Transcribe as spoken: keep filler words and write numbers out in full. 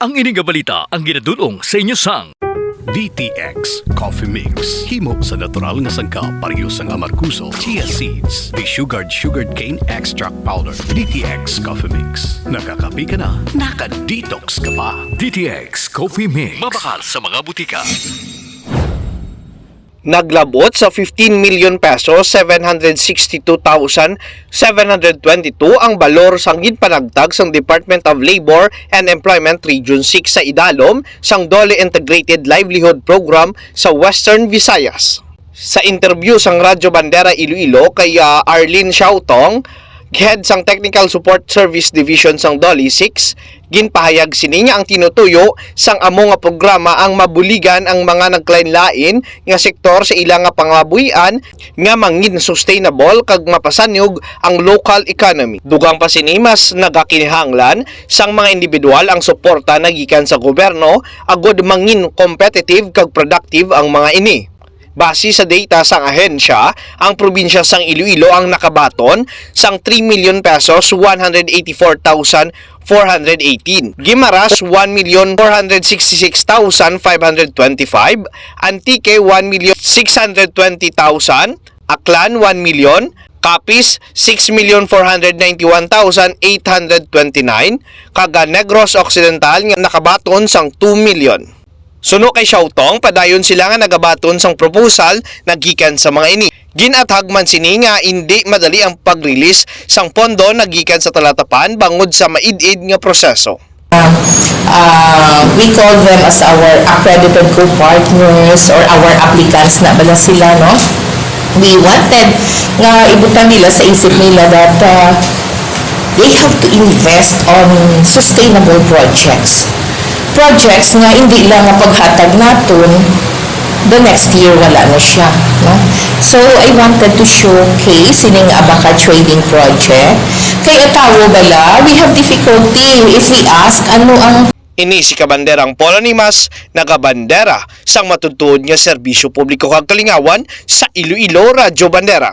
Ang ini nga balita ang ginadul-ong sa inyo sang D T X Coffee Mix. Himo sa natural nga sangkap, pareho sang amargoso, chia seeds, desugared sugarcane extract powder. D T X Coffee Mix. Nakakape ka na, naka-detox ka pa. D T X Coffee Mix. Mabakal sa mga butika. Naglabot sa fifteen million pesos, seven hundred sixty-two thousand seven hundred twenty-two ang balor sang ginpanagtag sang Department of Labor and Employment Region six sa idalom sang DOLE Integrated Livelihood Program sa Western Visayas. Sa interview sang Radyo Bandera Iloilo kay, ah, Arlene Xiaotong, head sang Technical Support Service Division sang DOLE six, ginpahayag sini nga ang tinutuyo sang amo nga programa ang mabuligan ang mga nagkalainlain nga sektor sa ila nga pangabuhian nga mangin sustainable kag mapasanyog ang local economy. Dugang pa sini, mas nagakinahanglan sang mga individual ang suporta na gikan sa gobyerno agod mangin competitive kag productive ang mga ini. Base sa data sang ahensya, ang probinsya sang Iloilo ang nakabaton sang three million pesos, one hundred eighty-four thousand four hundred eighteen. Guimaras, one million four hundred sixty-six thousand five hundred twenty-five. Antique, one million six hundred twenty thousand. Aklan, one million. Capiz, six million four hundred ninety-one thousand eight hundred twenty-nine. Kag ang Negros Occidental nga nakabaton sang two million. Suno kay Xiaotong, padayon sila nga nagabaton sang proposal nga gikan sa mga ini. Gin-athag man sini nga indi madali ang pag-release sang pondo nga gikan sa talatapan bangod sa maid-id nga proseso. Uh, we call them as our accredited co-partners or our applicants na bala sila, no? We wanted nga ibutang nila sa isip nila that, uh, they have to invest on sustainable projects. Projects nga hindi lang nga paghatag naton, the next year wala na siya, no? So, I wanted to showcase ining Abaca Trading Project. Kay atawo bala, we have difficulty if we ask ano ang Ini si Kabanderang Paul Animas, nagabandera sang matutuod nga serbisyo publiko kag kalingawan sa Iloilo Radyo Bandera.